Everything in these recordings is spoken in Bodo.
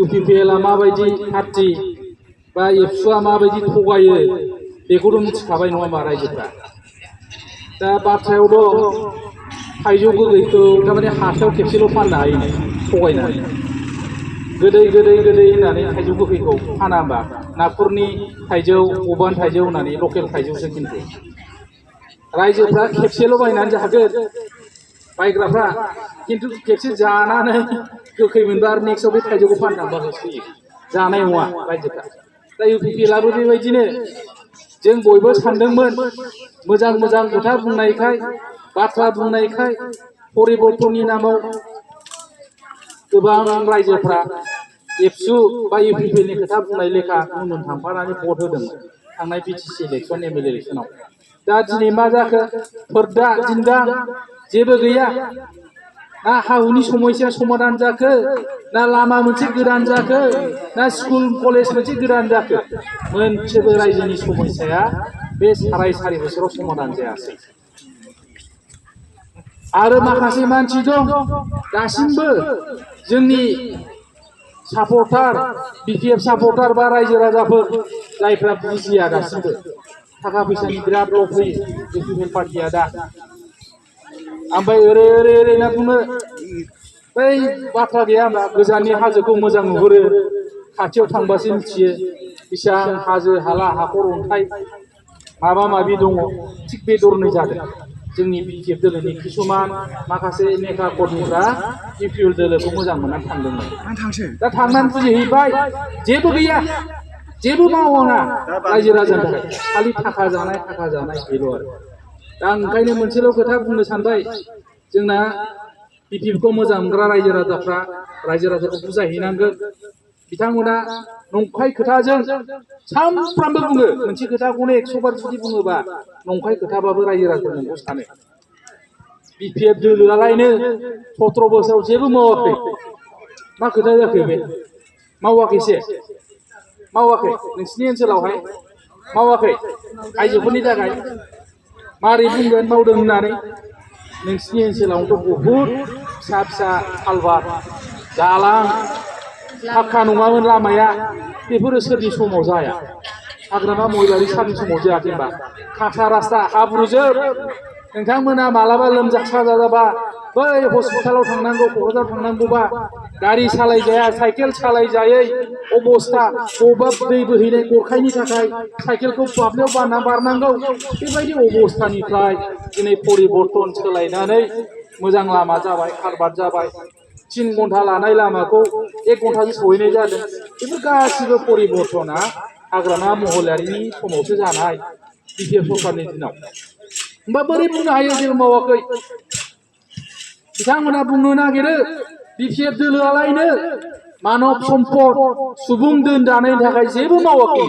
UPPL माबायदि पार्टी बा एबसुआ माबायदि थगायो बेखौथ' मिथिखाबाय नङा होमबा रायजोफ्रा। दा बाथ्रायाव दं थाइजौ गोदैखौ थारमाने हाथायाव खेबसेल' फाननो हायो थगायनानै। गोदै गोदै गोदै होननानै थाइजौ गोखैखौ फाना होमबा नागपुरनि थाइजौ बबानि थाइजौ होननानै लकेल थाइजौसो खिन्थु रायजोफ्रा खेबसेल' बायनानै जागोन बायग्राफ्रा खिन्थु खेबसे जानानै गोखै मोनबा आरो नेक्स्टआव बे थाइजौखौ फाननो थांबा होसोयो जानाय नङा रायजोफ्रा। दा UPPLआबो बेबायदिनो जों बयबो सानदोंमोन मोजां मोजां खोथा बुंनायखाय बाथ्रा बुंनायखाय परिबर्तननि नामाव गोबां रायजोफ्रा एबसु बा UPPLनि खोथा बुंनाय लेखा उन उन थांफानानै भट होदोंमोन थांनाय BTC इलेक्सन ML इलेक्सनाव। दा दिनै मा जाखो फोरदा दिन्दां जेबो गैया ना हाहुनि समस्या समाधान जाखो ना लामा मोनसे गोदान जाखो ना स्कुल कलेज मोनसे गोदान जाखो मोनसेबो रायजोनि समस्याया बे साराय बोसोराव समाधान जायासै। आरो माखासे मानसि दं दासिमबो जोंनि सापर्टार BPF सापर्टार बा रायजो राजाफोर जायफ्रा बुजिया दासिमबो थाखा फैसानि बिराद लब होयो UPPL पार्टिया दा। ओमफ्राय ओरै होनना बुङो बै बाथ्रा गैया होनबा गोजाननि हाजोखौ मोजां नुहुरो खाथियाव थांबासो मिथियो बेसेबां हाजो हाला हाखर अन्थाइ माबा माबि दङ। थिग बे दरनै जादों जोंनि BPF दोलोनि किसुमान माखासे नेता कर्मीफ्रा UPPL दोलोखौ मोजां मोननानै थांदोंमोन। दा थांनानै बुजिहैबाय जेबो गैया जेबो मावना रायजो राजानि थाखाय खालि थाखा जानाय बेल' आरो। दा आं ओंखायनो मोनसेल' खोथा बुंनो सानबाय जोंना BPFखौ मोजां मोनग्रा रायजो राजाखौ बुजायहैनांगोन। बिथांमोना नंखाय खोथाजों सानफ्रामबो बुङो मोनसे खोथाखौनो 100 बार जुदि बुङोबा नंखाय खोथाबाबो रायजो राजाफोर नंगौ सानो। BPF दोलोआलायनो 17 बोसोराव जेबो मावाखै मा खोथा जाखो बे मावाखैसे मावाखै नोंसिनि ओनसोलावहाय मावाखै आइजोफोरनि थाखाय मारै बुंगोन मावदों होननानै। नोंसिनि ओनसोलावथ' बहुद फिसा फिसा कालभार्ट दालां पाक्का नङामोन लामाया बेफोरो सोरनि समाव जाया हाग्रामा महिलारि सारनि समाव जायाखै होनबा कासा रास्ता हाब्रुजोब नोंथांमोना मालाबा लोमजा साजा जाबा बै हस्पिटालाव थांनांगौ क'क्राझार थांनांगौबा गारि सालायजाया साइकेल सालायजायै अबस्था बबेबा दै बोहैनाय गरखायनि थाखाय साइकेलखौ बाबनायाव बानना बारनांगौ बेबायदि अबस्थानिफ्राय दिनै परिबर्तन सोलायनानै मोजां लामा जाबाय कालभार्ट जाबाय 3 घन्टा लानाय लामाखौ 1 घन्टाजों सहैनाय जादों। बेफोर गासिबो परिबर्तना हाग्रामा महिलारिनि समावसो जानाय BPF सरकारनि दिनाव। होमबा बोरै बुंनो हायो जेबो मावाखै बिथांमोना बुंनो नागिरो BPF दोलोआलायनो मानब सम्पद सुबुं दोन दानायनि थाखाय जेबो मावाखै।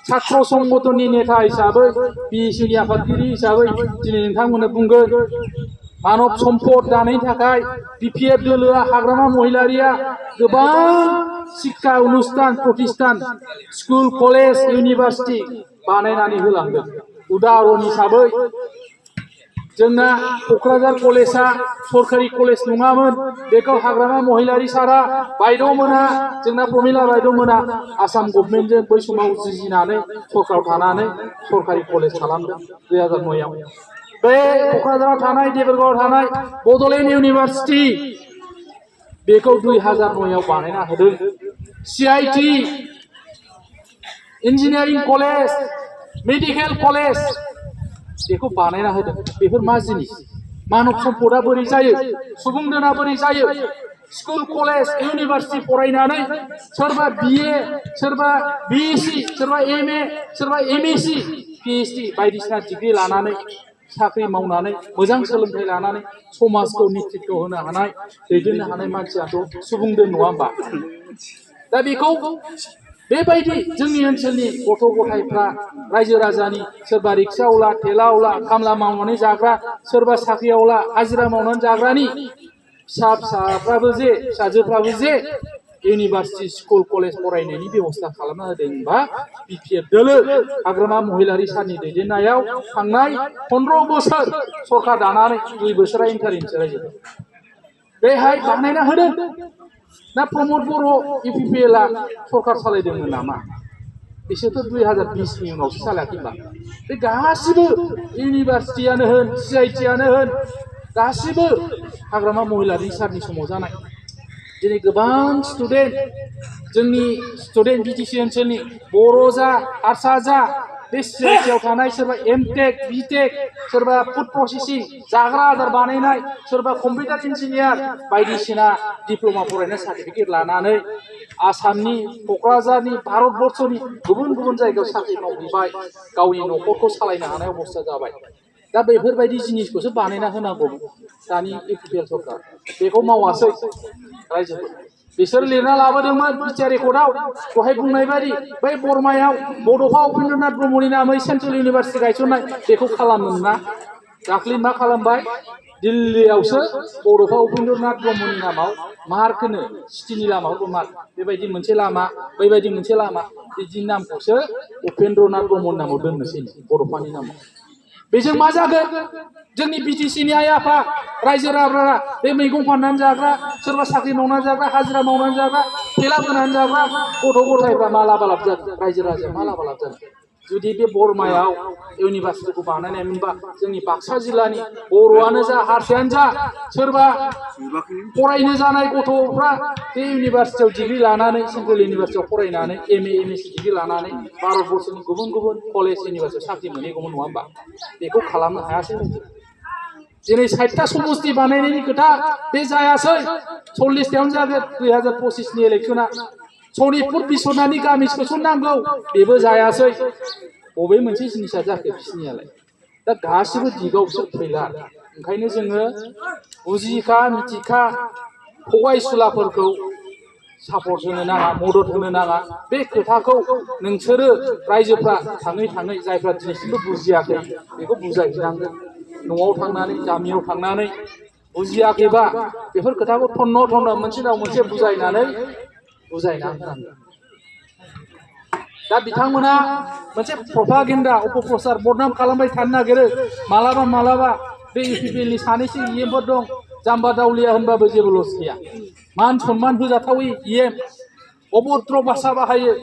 छात्र संगठननि नेता हिसाबै BECनि आफादगिरि हिसाबै दिनै नोंथांमोननो बुंगोन मानब सम्पद दानायनि थाखाय BPF दोलोआ हाग्रामा महिलारिया गोबां शिक्षा अनुष्ठान प्रतिष्ठान स्कुल कलेज इउनिभारसिटि बानायनानै होलांदों। उदाहरन हिसाबै जोंना क'क्राझार कलेजआ सरकारि कलेज नङामोन बेखौ हाग्रामा महिलारि सारा बायद'मोना जोंना प्रमिला बायद'मोना आसाम गभर्नमेन्टजों बै समाव जुजिनानै सरकाराव थानानै सरकारि कलेज खालामदों 2009आव। बे क'क्राझाराव थानाय देबोरगावआव थानाय बड'लेण्ड इउनिभारसिटि बेखौ 2009आव बानायना होदों। CIT engineering college medical college बेखौ बानायना होदों। बेफोर मा जिनिस मानब सम्पदा बोरै जायो सुबुं दोना बोरै जायो स्कुल कलेज इउनिभारसिटि फरायनानै सोरबा BA सोरबा BEC सोरबा MA सोरबा MSc PhD बायदिसिना डिग्री लानानै साख्रि मावनानै मोजां सोलोंथाइ लानानै समाजखौ नेतृत्व होनो हानाय दैदेननो हानाय मानसियाथ' सुबुं दोन नङा होमबा। दा बेखौ बेबायदि जोंनि ओनसोलनि गथ' गथायफ्रा रायजो राजानि सोरबा रिक्साआवला थेलाआवला खामला मावनानै जाग्रा सोरबा साख्रिआवला हाजिरा मावनानै जाग्रानि फिसाफ्राबो जे फिसाजोफ्राबो जे इउनिभारसिटि स्कुल कलेज फरायनायनि बेबस्था खालामना होदोंबा BPF दोलो हाग्रामा महिलारि सारनि दैदेननायाव थांनाय 15 बोसोर सरकार दानानै 2 बोसोरा इन्टारिमसो रायजो बेहाय बानायना होदों। ना प्रमद बर' इउपिपिएलआ सरकार सालायदोंमोन नामा बिसोरथ' 2020 नि उनावसो सालायाखैबा बे गासिबो इउनिभारसिटियानो होन CITयानो होन गासिबो हाग्रामा महिलारि सारनि समाव जानाय दिनै गोबां स्टुडेन्ट जोंनि स्टुडेन्ट BTC ओनसोलनि बर' जा हारसा जा बे CITयाव थानाय सोरबा MTech BTech सोरबा फुड प्रसेसिं जाग्रा आदार बानायनाय सोरबा कम्पिउटार इन्जिनियार बायदिसिना डिप्ल'मा फरायनाय सार्टिफिकेट लानानै आसामनि क'क्राझारनि भारतबर्षनि गुबुन गुबुन जायगायाव साख्रि मावहैबाय गावनि न'खरखौ सालायनो हानाय अबस्था जाबाय दा बेफोरबायदि जिनिसखौसो बानायना होनांगौ दानि इउपिपिएल सरकार बेखौ मावासै रायजोफोर बिसोर लिरना लाबोदोंमोन बिटिआर रेकर्डआव दहाय बुंनाय बायदि बै बरमायाव बड'फा उपेन्द्रनाथ ब्रह्मनि नामै सेन्ट्रेल इउनिभारसिटि गायसननाय बेखौ खालामोमोन ना दाख्लै मा खालामबाय दिल्लीयावसो बड'फा उपेन्द्रनाथ ब्रह्मनि नामाव मार्कनो सिटिनि लामायावबो मार्क बेबायदि मोनसे लामा बैबायदि मोनसे लामा बिदि नामखौसो उपेन्द्रनाथ ब्रह्मनि नामाव दोननोसै बड'फानि नामाव बेजों मा जागोन जोंनि BTCनि आइ आफा रायजो राजाफ्रा बे मैगं फाननानै जाग्रा सोरबा साख्रि मावनानै जाग्रा हाजिरा मावनानै जाग्रा थेला बोनानै जाग्रा गथ' गथायफ्रा मा लाबालाब जागोन रायजो राजाया मा लाबालाब जागोन जुदि बे बरमायाव इउनिभारसिटिखौ बानायनायमोनबा जोंनि बाक्सा जिल्लानि बर'आनो जा हारसायानो जा सोरबा फरायनो जानाय गथ'फ्रा बे इउनिभारसिटियाव डिग्री लानानै सेन्ट्रेल इउनिभारसिटियाव फरायनानै MA MSc डिग्री लानानै भारतबर्षनि गुबुन गुबुन कलेज इउनिभारसिटियाव साख्रि मोनहैगौमोन नङा होमबा बेखौ खालामनो हायासै दिनै 60टा समस्ति बानायनायनि खोथा बे जायासै 40टायावनो जागोन 2025नि इलेक्सना सनितपुर बिस्वनाथनि गामि सोसननांगौ बेबो जायासै बबे मोनसे जिनिसा जाखो बिसिनियालाय दा गासिबो दिगाव बिसोर फैला ओंखायनो जोङो बुजिखा मिथिखा फगायसुलाफोरखौ सापर्ट होनो नाङा मदद होनो नाङा बे खोथाखौ नोंसोरो रायजोफ्रा थाङै थाङै जायफ्रा दिनैसिमबो बुजियाखै बेखौ बुजायहैनांगोन न'आव थांनानै गामियाव थांनानै बुजियाखैबा बेफोर खोथाखौ थन्न थन्न मोनसे उनाव मोनसे बुजायना होनांगोन दा बिथांमोना मोनसे प्रपागेन्डा अपप्रचार बदनाम खालामबाय थानो नागिरो मालाबा मालाबा बे इउपिपिएलनि सानैसो EMफोर दं जाम्बा दावलिया होनबाबो जेबो लस गैया मान सन्मान होजाथावै EM अभद्र भाषा बाहायो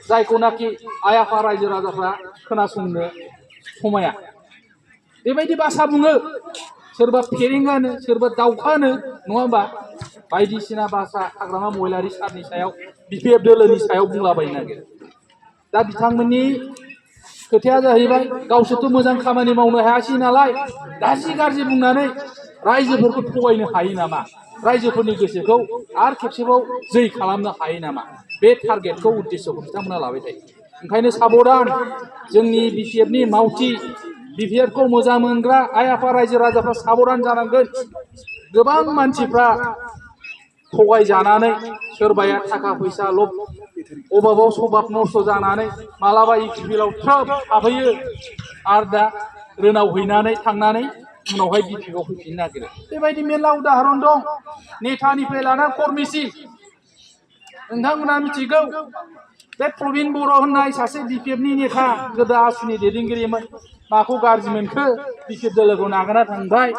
जायखौनाखि आइ आफा रायजो राजाफ्रा खोनासंनो समाया बेबायदि भाषा बुङो सोरबा फेरेंगानो सोरबा दाउखानो नङा होमबा बायदिसिना भाषा हाग्रामा महिलारि सारनि सायाव BPF दोलोनि सायाव बुंलाबायनो नागिरो दा बिथांमोननि खोथाया जाहैबाय गावसोरथ' मोजां खामानि मावनो हायासै नालाय गाज्रि बुंनानै रायजोफोरखौ थगायनो हायो नामा रायजोफोरनि गोसोखौ आरो खेबसेबाव जै खालामनो हायो नामा बे टारगेटखौ उद्देश्यखौ बिथांमोना लाबाय थायो ओंखायनो साबधान जोंनि BPFनि मावथि BPFखौ मोजां मोनग्रा आइ आफा रायजो राजाफ्रा साबधान जानांगोन गोबां मानसिफ्रा थगायजानानै सोरबाया थाखा फैसा लब अभाबाव सभाब नस्थ' जानानै मालाबा इउपिपिएलआव थ्रोब हाबहैयो आरो दा रोनाव हैनानै थांनानै उनावहाय BPFआव फैफिननो नागिरो बेबायदि मेरला उदाहरन दं नेतानिफ्राय लाना कर्मिसिम नोंथांमोना मिथिगौ बे प्रबिन बर' होननाय सासे BPFनि नेता गोदो आसुनि दैदेनगिरिमोन माखौ गाज्रि मोनखो BPF दोलोखौ नागारना थांबाय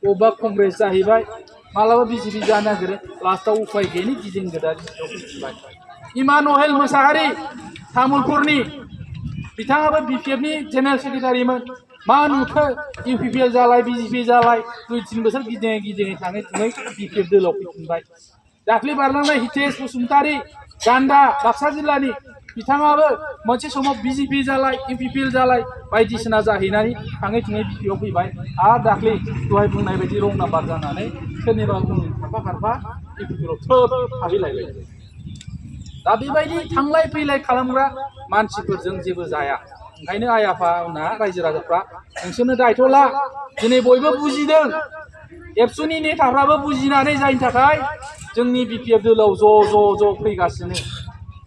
बबेबा कंग्रेस जाहैबाय मालाबा BJP जानो नागिरो लास्टआव उफाय गैयैनि गिदिंगोदा BJPआव फैफिनबाय इमानुएल मोसाहारि तामुलपुरनि बिथाङाबो BPFनि जेनेरेल सेक्रेटारिमोन मा नुखो इउपिपिएल जालाय BJP जालाय 2-3 बोसोर गिदिङै थाङै BPF दोलोआव फैफिनबाय दाख्लै बारलांनाय हितेश बसुमतारी गान्दा बाक्सा जिल्लानि बिथाङाबो मोनसे समाव BJP जालाय इउपिपिएल जालाय बायदिसिना जाहैनानै थाङै BPFआव फैबाय आरो दाख्लै दहाय बुंनाय बायदि रं नाम्बार जानानै सोरनिबा खारफा इउपिपिएलआव थोब थाहैलायबाय दा बेबायदि थांलाय फैलाय खालामग्रा मानसिफोरजों जेबो जाया ओंखायनो आइ आफाना रायजो राजाफ्रा नोंसोरनो दायथ' ला दिनै बयबो बुजिदों एबसुनि नेताफ्राबो बुजिनानै जायनि थाखाय जोंनि BPF दोलोआव ज' फैगासिनो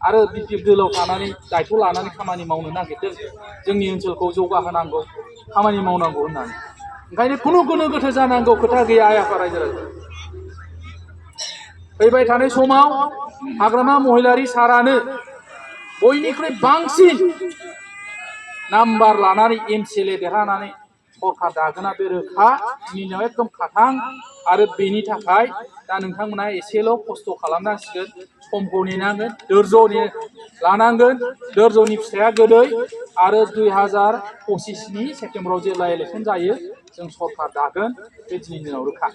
आरो BPF दोलोआव थानानै दायथ' लानानै खामानि मावनो नागिरदों जोंनि ओनसोलखौ जौगाहोनांगौ खामानि मावनांगौ होननानै ओंखायनो खुनु गोनो गोथो जानांगौ खोथा गैया आइ आफा रायजो राजा फैबाय थानाय समाव हाग्रामा महिलारि सारानो बयनिख्रुइ बांसिन नाम्बार लानानै MCLA देरहानानै सरकार दागोना बे रोखा दिनैनाव एकदम खाथां आरो बेनि थाखाय दा नोंथांमोना एसेल' खस्थ' खालामनांसिगोन, समखौ नेनांगोन, धोर्ज' लानांगोन। धोर्ज'नि फिथाइया गोदै। आरो 2025नि सेप्तेम्बराव जेब्ला इलेक्सन जायो जों सरकार दागोन, बे दिनैनि दिनाव रोखा।